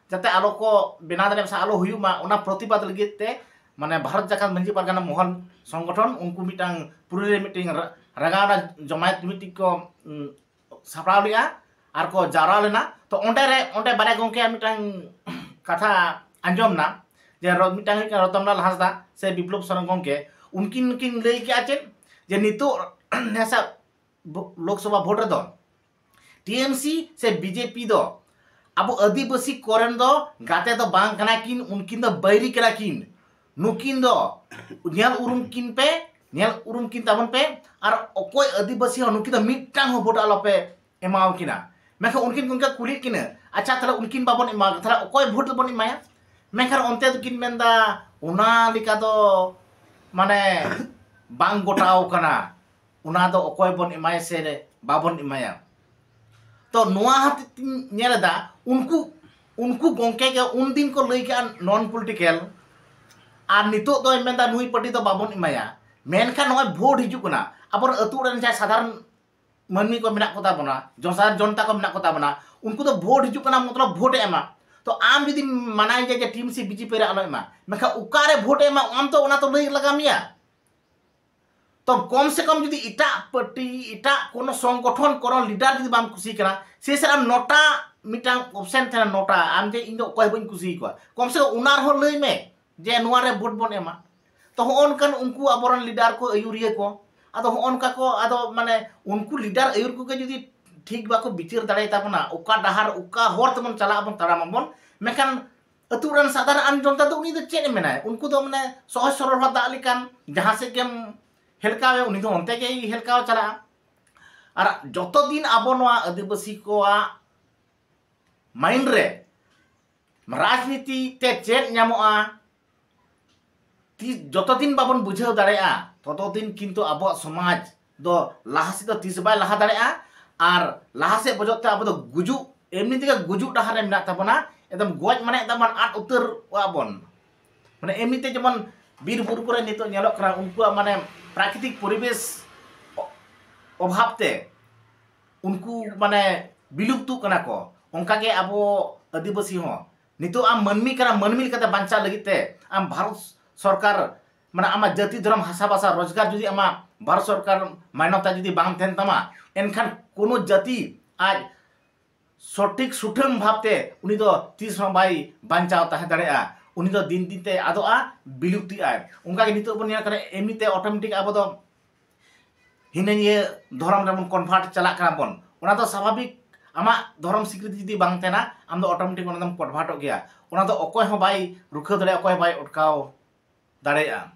ᱡᱟᱛᱮ ᱟᱞᱚ ᱠᱚ ᱵᱮᱱᱟᱣ ᱫᱟᱲᱮᱭᱟᱜ ᱥᱮ ᱟᱞᱚ ᱦᱩᱭᱩᱜ ᱢᱟ, ᱚᱱᱟ ᱯᱨᱚᱛᱤᱵᱟᱫ ᱞᱟᱹᱜᱤᱫ ᱛᱮ ᱢᱟᱱᱮ ᱵᱷᱟᱨᱚᱛ ᱡᱟᱠᱟᱛ ᱢᱟᱹᱡᱷᱤ ᱯᱟᱨᱜᱟᱱᱟ ᱢᱚᱦᱚᱞ ᱥᱚᱝᱜᱚᱴᱷᱚᱱ ᱩᱱᱠᱩ ᱢᱤᱫᱴᱟᱝ ᱯᱩᱨᱤ ᱨᱮ ᱢᱤᱫᱴᱟᱝ ᱨᱟ- ᱨᱟᱜᱟᱣᱱᱟ ᱡᱚᱢᱟᱭᱮᱛ ᱢᱤᱫᱴᱤᱡ ᱠᱚ ᱩᱸ, ᱥᱟᱯᱲᱟᱣ ᱞᱮᱫᱼᱟ᱾ ᱟᱨ ᱠᱚ ᱡᱟᱣᱨᱟ ᱞᱮᱱᱟ᱾ ᱛᱚ ᱚᱸᱰᱮ ᱨᱮ, ᱚᱸᱰᱮ ᱵᱟᱨᱭᱟ ᱜᱚᱢᱠᱮᱭᱟᱜ ᱢᱤᱫᱴᱟᱝ ᱠᱟᱛᱷᱟ ᱟᱸᱡᱚᱢ ᱱᱟ, ᱡᱮ ᱨᱚ- ᱢᱤᱫᱴᱟᱝ ᱦᱩᱭᱩᱜ ᱠᱟᱱᱟ ᱨᱚᱛᱚᱱᱞᱟᱞ ᱦᱟᱸᱥᱫᱟ ᱥᱮ ᱵᱤᱯᱞᱚᱵ ᱥᱚᱨᱮᱱ ᱜᱚᱢᱠᱮ, ᱩᱱᱠᱤᱱ ᱠᱤᱱ ᱞᱟᱹᱭ ᱠᱮᱜᱼᱟ ᱪᱮᱫ, ᱡᱮ ᱱᱤᱛᱚᱜ ᱱᱮᱥᱟ ᱵᱷᱳ- ᱞᱳᱠᱥᱚᱵᱷᱟ ᱵᱷᱳᱴ ᱨᱮᱫᱚ ᱴᱤ ᱮᱢ ᱥᱤ ᱥᱮ ᱵᱤ ᱡᱮ ᱯᱤ ᱫᱚ ᱟᱵᱚ ᱟᱹᱫᱤᱵᱟᱹᱥᱤ ᱠᱚᱨᱮᱱ ᱫᱚ ᱜᱟᱛᱮ ᱫᱚ ᱵᱟᱝ ᱠᱟᱱᱟ ᱠᱤᱱ, ᱩᱱᱠᱤᱱ ᱫᱚ ᱵᱟᱹᱭᱨᱤ ᱠᱟᱱᱟ ᱠᱤᱱ᱾ ᱱᱩᱠᱤᱱ ᱫᱚ ᱧᱮᱞ ᱩᱨᱩᱢ ᱠᱤᱱ ᱯᱮ, ᱧᱮᱞ ᱩᱨᱩᱢ ᱠᱤᱱ ᱛᱟᱵᱚᱱ ᱯᱮ, ᱟᱨ ᱚᱠᱚᱭ ᱟᱹᱫᱤᱵᱟᱹᱥᱤ ᱦᱚᱸ ᱱᱩᱠᱤᱱ ᱫᱚ ᱢᱤᱫᱴᱟᱝ ᱦᱚᱸ ᱵᱷᱳᱴ ᱟᱞᱚᱯᱮ ᱮᱢᱟᱣ ᱠᱤᱱᱟ᱾ ᱢᱮᱱᱠᱷᱟᱱ ᱩᱱᱠᱤᱱ ᱜᱚᱢᱠᱮ ᱠᱩᱞᱤᱭᱮᱫ ᱠᱤᱱᱟᱹ, ᱟᱪᱪᱷᱟ, ᱛᱟᱦᱞᱮ ᱩᱱᱠᱤᱱ ᱵᱟᱵᱚᱱ ᱮᱢᱟ, ᱛᱟᱦᱞᱮ ᱚᱠᱚᱭ ᱵᱷᱳᱴ ᱫᱚᱵᱚᱱ ᱮᱢᱟᱭᱟ? ᱢᱮᱱᱠᱷᱟᱱ ᱚᱱᱛᱮ ᱫᱚᱠᱤᱱ ᱢᱮᱱᱫᱟ, ᱚᱱᱟ ᱞᱮᱠᱟ ᱫᱚ ᱢᱟᱱᱮ ᱵᱟᱝ ᱜᱚᱴᱟᱣ ᱠᱟᱱᱟ, ᱚᱱᱟ ᱫᱚ ᱚᱠᱚᱭ ᱵᱚᱱ ᱮᱢᱟᱭᱟ ᱥᱮ ᱵᱟᱵᱚᱱ ᱮᱢᱟᱭᱟ᱾ ᱛᱚ ᱱᱚᱣᱟ ᱦᱚᱛᱮᱡ ᱛᱤᱧ ᱧᱮᱞ ᱮᱫᱟ, ᱩᱱᱠᱩ ᱩᱱᱠᱩ ᱜᱚᱢᱠᱮ ᱜᱮ ᱩᱱᱫᱤᱱ ᱠᱚ ᱞᱟᱹᱭ ᱠᱮᱜᱼᱟ non political, ᱟᱨ ᱱᱤᱛᱚᱜ ᱫᱚᱭ ᱢᱮᱱᱫᱟ ᱱᱩᱭ ᱯᱟᱹᱴᱤ ᱫᱚ ᱵᱟᱵᱚᱱ ᱮᱢᱟᱭᱟ᱾ ᱢᱮᱱᱠᱷᱟᱱ ᱱᱚᱜᱼᱚᱭ ᱵᱷᱳᱴ ᱦᱤᱡᱩᱜ ᱠᱟᱱᱟ, ᱟᱵᱚᱨᱮᱱ ᱟᱹᱛᱩ ᱚᱲᱟᱜ ᱨᱮᱱ ᱡᱟᱦᱟᱸᱭ ᱥᱟᱫᱷᱟᱨᱚᱱ ᱢᱟᱹᱱᱢᱤ ᱠᱚ ᱢᱮᱱᱟᱜ ᱠᱚᱛᱟ ᱵᱚᱱᱟ, ᱡᱚᱱᱥᱟᱨ ᱡᱚᱱᱛᱟ ᱠᱚ ᱢᱮᱱᱟᱜ ᱠᱚᱛᱟ ᱵᱚᱱᱟ, ᱩᱱᱠᱩ ᱫᱚ ᱵᱷᱳᱴ ᱦᱤᱡᱩᱜ ᱠᱟᱱᱟ ᱢᱚᱛᱞᱚᱵ ᱵᱷᱳᱴ ᱮ ᱮᱢᱟ᱾ ᱛᱚ ᱟᱢ ᱡᱩᱫᱤᱢ ᱢᱟᱱᱟᱭ ᱜᱮᱭᱟ ᱡᱮ T M C B J P ᱨᱮ ᱟᱞᱚ ᱮᱢᱟ, ᱢᱮᱱᱠᱷᱟᱱ ᱚᱠᱟᱨᱮ ᱵᱷᱳᱴ ᱮ ᱮᱢᱟ ᱟᱢ ᱛᱚ ᱚᱱᱟ ᱛᱚ ᱞᱟᱹᱭ ᱞᱟᱜᱟᱣ ᱢᱮᱭᱟ᱾ ᱛᱚ ᱠᱚᱢ ᱥᱮ ᱠᱚᱢ ᱡᱩᱫᱤ ᱮᱴᱟᱜ ᱯᱟᱨᱴᱤ, ᱮᱴᱟᱜ ᱠᱳᱱᱳ ᱥᱚᱝᱜᱚᱴᱷᱚᱱ, ᱠᱳᱱᱳ ᱞᱤᱰᱟᱨ ᱡᱩᱫᱤ ᱵᱟᱢ ᱠᱩᱥᱤ ᱠᱟᱱᱟ, ᱥᱮ ᱥᱟᱨ ᱟᱢ ᱱᱚᱴᱟ ᱢᱤᱫᱴᱟᱝ ᱚᱯᱥᱮᱱ ᱛᱟᱦᱮᱱᱟ, ᱱᱚᱴᱟ, ᱟᱢ ᱡᱮ ᱤᱧ ᱫᱚ ᱚᱠᱚᱭ ᱦᱚᱸ ᱵᱟᱹᱧ ᱠᱩᱥᱤ ᱟᱠᱚᱣᱟ, ᱠᱚᱢ ᱥᱮ ᱠᱚᱢ ᱚᱱᱟ ᱨᱮᱦᱚᱸ ᱞᱟᱹᱭ ᱢᱮ ᱡᱮ ᱱᱚᱣᱟ ᱨᱮ ᱵᱷᱳᱴ ᱵᱚᱱ ᱮᱢᱟ᱾ ᱛᱚ ᱦᱚᱸᱜᱼᱚ ᱱᱚᱝᱠᱟᱱ ᱩᱱᱠᱩ ᱟᱵᱚᱨᱮᱱ ᱞᱤᱰᱟᱨ ᱠᱚ, ᱟᱹᱭᱩᱨᱤᱭᱟᱹ ᱠᱚ, ᱟᱫᱚ ᱦᱚᱸᱜᱼᱚ ᱱᱚᱝᱠᱟ ᱠᱚ, ᱟᱫᱚ ᱢᱟᱱᱮ ᱩᱱᱠᱩ ᱞᱤᱰᱟᱨ ᱟᱹᱭᱩᱨ ᱠᱚᱜᱮ ᱡᱩᱫᱤ ᱴᱷᱤᱠ ᱵᱟᱠᱚ ᱵᱤᱪᱟᱹᱨ ᱫᱟᱲᱮᱭᱟᱛᱟ ᱵᱚᱱᱟ, ᱚᱠᱟ ᱰᱟᱦᱟᱨ, ᱚᱠᱟ ᱦᱚᱨ ᱛᱮᱵᱚᱱ ᱪᱟᱞᱟᱜ ᱟᱵᱚᱱ, ᱛᱟᱲᱟᱢ ᱟᱵᱚᱱ, ᱢᱮᱱᱠᱷᱟᱱ ᱟᱹᱛᱩ ᱨᱮᱱ ᱥᱟᱫᱷᱟᱨᱚᱱ ᱟᱢ ᱡᱚᱱᱛᱟ ᱫᱚ ᱩᱱᱤ ᱫᱚ ᱪᱮᱫ ᱮ ᱢᱮᱱᱟᱭ? ᱩᱱᱠᱩ ᱫᱚ ᱢᱟᱱᱮ ᱥᱚᱦᱚᱡ ᱥᱚᱨᱚᱞ ᱦᱚᱲ ᱫᱟᱜ ᱞᱮᱠᱟᱱ, ᱡᱟᱦᱟᱸ ᱥᱮᱫ ᱜᱮᱢ ᱦᱮᱞᱠᱟᱣᱮ, ᱩᱱᱤ ᱫᱚ ᱚᱱᱛᱮ ᱜᱮᱭ ᱦᱮᱞᱠᱟᱣ ᱪᱟᱞᱟᱜᱼᱟ᱾ ᱟᱨ ᱡᱚᱛᱚ ᱫᱤᱱ ᱟᱵᱚ ᱱᱚᱣᱟ ᱟᱹᱫᱤᱵᱟᱹᱥᱤ ᱠᱚᱣᱟᱜ ᱢᱟᱭᱤᱱᱰ ᱨᱮ ᱨᱟᱡᱽᱱᱤᱛᱤ ᱛᱮ ᱪᱮᱫ ᱧᱟᱢᱚᱜᱼᱟ, ᱛᱤᱥ, ᱡᱚᱛᱚ ᱫᱤᱱ ᱵᱟᱵᱚᱱ ᱵᱩᱡᱷᱟᱹᱣ ᱫᱟᱲᱮᱭᱟᱜᱼᱟ, ᱛᱚᱛᱚ ᱫᱤᱱ ᱠᱤᱱᱛᱩ ᱟᱵᱚᱣᱟᱜ ᱥᱚᱢᱟᱡᱽ ᱫᱚ ᱞᱟᱦᱟ ᱥᱮᱫ ᱫᱚ ᱛᱤᱥ ᱵᱟᱭ ᱞᱟᱦᱟ ᱫᱟᱲᱮᱭᱟᱜᱼᱟ᱾ ᱟᱨ ᱞᱟᱦᱟ ᱥᱮᱫ ᱵᱚᱡᱚᱜ ᱛᱮ ᱟᱵᱚ ᱫᱚ ᱜᱩᱡᱩᱜ, ᱮᱢᱱᱤ ᱛᱮᱜᱮ ᱜᱩᱡᱩᱜ ᱰᱟᱦᱟᱨ ᱨᱮ ᱢᱮᱱᱟᱜ ᱛᱟᱵᱚᱱᱟ, ᱮᱠᱫᱚᱢ ᱜᱚᱡ ᱢᱟᱱᱮ ᱮᱠᱫᱚᱢ ᱵᱚᱱ ᱟᱫ ᱩᱛᱟᱹᱨᱚᱜᱼᱟ ᱵᱚᱱ᱾ ᱢᱟᱱᱮ ᱮᱢᱱᱤ ᱛᱮ ᱡᱮᱢᱚᱱ ᱵᱤᱨ ᱵᱩᱨᱩ ᱠᱚᱨᱮ ᱱᱤᱛᱚᱜ ᱧᱮᱞᱚᱜ ᱠᱟᱱᱟ, ᱩᱱᱠᱩᱣᱟᱜ ᱢᱟᱱᱮ ᱯᱨᱟᱠᱨᱤᱛᱤᱠ ᱯᱚᱨᱤᱵᱮᱥ ᱚ-, ᱚᱵᱷᱟᱵ ᱛᱮ ᱩᱱᱠᱩ ᱢᱟᱱᱮ ᱵᱤᱞᱩᱯᱛᱚᱜ ᱠᱟᱱᱟ ᱠᱚ᱾ ᱚᱱᱠᱟᱜᱮ ᱟᱵᱚ ᱟᱹᱫᱤᱵᱟᱹᱥᱤ ᱦᱚᱸ, ᱱᱤᱛᱚᱜ ᱟᱢ ᱢᱟᱹᱱᱢᱤ ᱠᱟᱱᱟ, ᱢᱟᱹᱱᱢᱤ ᱞᱮᱠᱟᱛᱮ ᱵᱟᱧᱪᱟᱜ ᱞᱟᱹᱜᱤᱫ ᱛᱮ ᱟᱢ ᱵᱷᱟᱨᱚᱛ ᱥᱚᱨᱠᱟᱨ, ᱢᱟᱱᱮ ᱟᱢᱟᱜ ᱡᱟᱹᱛᱤ, ᱫᱷᱚᱨᱚᱢ, ᱵᱷᱟᱥᱟ, ᱵᱷᱟᱥᱟ, ᱨᱳᱡᱽᱜᱟᱨ ᱡᱩᱫᱤ ᱟᱢᱟᱜ ᱵᱷᱟᱨᱚᱛ ᱥᱚᱨᱠᱟᱨ ᱢᱟᱱᱱᱚᱛᱟ ᱡᱩᱫᱤ ᱵᱟᱝ ᱛᱟᱦᱮᱱ ᱛᱟᱢᱟ, ᱮᱱᱠᱷᱟᱱ ᱠᱳᱱᱳ ᱡᱟᱹᱛᱤ ᱟᱡ ᱥᱚᱴᱷᱤᱠ ᱥᱩᱴᱷᱟᱹᱢ ᱵᱷᱟᱵᱽᱛᱮ ᱩᱱᱤ ᱫᱚ ᱛᱤᱥ ᱦᱚᱸ ᱵᱟᱭ ᱵᱟᱧᱪᱟᱣ ᱛᱟᱦᱮᱸ ᱫᱟᱲᱮᱭᱟᱜᱼᱟ᱾ ᱩᱱᱤ ᱫᱚ ᱫᱤᱱ ᱫᱤᱱ ᱛᱮ ᱟᱫᱚᱜᱼᱟ, ᱵᱤᱞᱩᱯᱛᱤᱜᱼᱟᱭ᱾ ᱚᱱᱠᱟᱜᱮ ᱱᱤᱛᱚᱜ ᱵᱚᱱ ᱧᱮᱞ ᱠᱟᱱᱟ, ᱮᱢᱱᱤᱛᱮ ᱚᱴᱳᱢᱮᱴᱤᱠ ᱟᱵᱚ ᱫᱚ ᱦᱤᱱᱟᱹ ᱱᱤᱭᱟᱹ ᱫᱷᱚᱨᱚᱢ ᱨᱮᱵᱚᱱ ᱠᱚᱱᱵᱷᱟᱨᱴ ᱪᱟᱞᱟᱜ ᱠᱟᱱᱟ ᱵᱚᱱ᱾ ᱚᱱᱟ ᱫᱚ ᱥᱟᱵᱷᱟᱵᱤᱠ, ᱟᱢᱟᱜ ᱫᱷᱚᱨᱚᱢ ᱥᱤᱠᱨᱤᱛᱤ ᱡᱩᱫᱤ ᱵᱟᱝ ᱛᱟᱦᱮᱱᱟ, ᱟᱢ ᱫᱚ ᱚᱴᱳᱢᱮᱴᱤᱠ ᱚᱱᱟ ᱫᱚᱢ ᱠᱚᱱᱵᱷᱟᱨᱴᱚᱜ ᱜᱮᱭᱟ᱾ ᱚᱱᱟ ᱫᱚ ᱚᱠᱚᱭ ᱦᱚᱸ ᱵᱟᱭ ᱨᱩᱠᱷᱟᱹᱣ ᱫᱟᱲᱮᱭᱟᱜᱼᱟ, ᱚᱠᱚᱭ ᱦᱚᱸ ᱵᱟᱭ ᱚᱴᱠᱟᱣ ᱫᱟᱲᱮᱭᱟᱜᱼᱟ᱾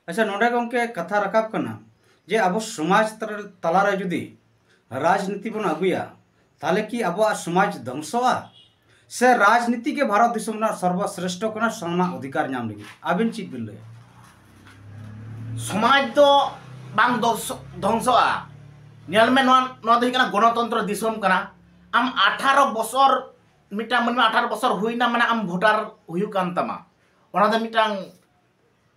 ᱟᱪᱪᱷᱟ, ᱱᱚᱰᱮ ᱜᱚᱢᱠᱮ ᱠᱟᱛᱷᱟ ᱨᱟᱠᱟᱵ ᱠᱟᱱᱟ ᱡᱮ ᱟᱵᱚ ᱥᱚᱢᱟᱡᱽ ᱛᱟᱞᱟ-, ᱛᱟᱞᱟᱨᱮ ᱡᱩᱫᱤ ᱨᱟᱡᱽᱱᱤᱛᱤ ᱵᱚᱱ ᱟᱹᱜᱩᱭᱟ, ᱛᱟᱦᱚᱞᱮ ᱠᱤ ᱟᱵᱚᱣᱟᱜ ᱥᱚᱢᱟᱡᱽ ᱫᱷᱚᱝᱥᱚᱜᱼᱟ? ᱥᱮ ᱨᱟᱡᱽᱱᱤᱛᱤ ᱜᱮ ᱵᱷᱟᱨᱚᱛ ᱫᱤᱥᱚᱢ ᱨᱮᱱᱟᱜ ᱥᱚᱨᱵᱚᱥᱨᱮᱥᱴᱷᱚ ᱠᱟᱱᱟ ᱥᱟᱱᱟᱢᱟᱜ ᱚᱫᱷᱤᱠᱟᱨ ᱧᱟᱢ ᱞᱟᱹᱜᱤᱫ? ᱟᱹᱵᱤᱱ ᱪᱮᱫ ᱵᱤᱱ ᱞᱟᱹᱭᱟ? ᱥᱚᱢᱟᱡᱽ ᱫᱚ ᱵᱟᱝ ᱫᱷᱚᱝᱥᱚ-, ᱫᱷᱚᱝᱥᱚᱜᱼᱟ᱾ ᱧᱮᱞ ᱢᱮ, ᱱᱚᱣᱟ, ᱱᱚᱣᱟ ᱫᱚ ᱦᱩᱭᱩᱜ ᱠᱟᱱᱟ ᱜᱚᱱᱚᱛᱚᱱᱛᱨᱚ ᱫᱤᱥᱚᱢ ᱠᱟᱱᱟ᱾ ᱟᱢ ᱟᱴᱷᱟᱨᱚ ᱵᱚᱥᱚᱨ, ᱢᱤᱫᱴᱟᱝ ᱢᱟᱹᱱᱢᱤ ᱟᱴᱷᱟᱨᱚ ᱵᱚᱥᱚᱨ ᱦᱩᱭᱱᱟ ᱢᱟᱱᱮ ᱟᱢ ᱵᱷᱳᱴᱟᱨ ᱦᱩᱭᱩᱜ ᱠᱟᱱ ᱛᱟᱢᱟ᱾ ᱚᱱᱟ ᱫᱚ ᱢᱤᱫᱴᱟᱝ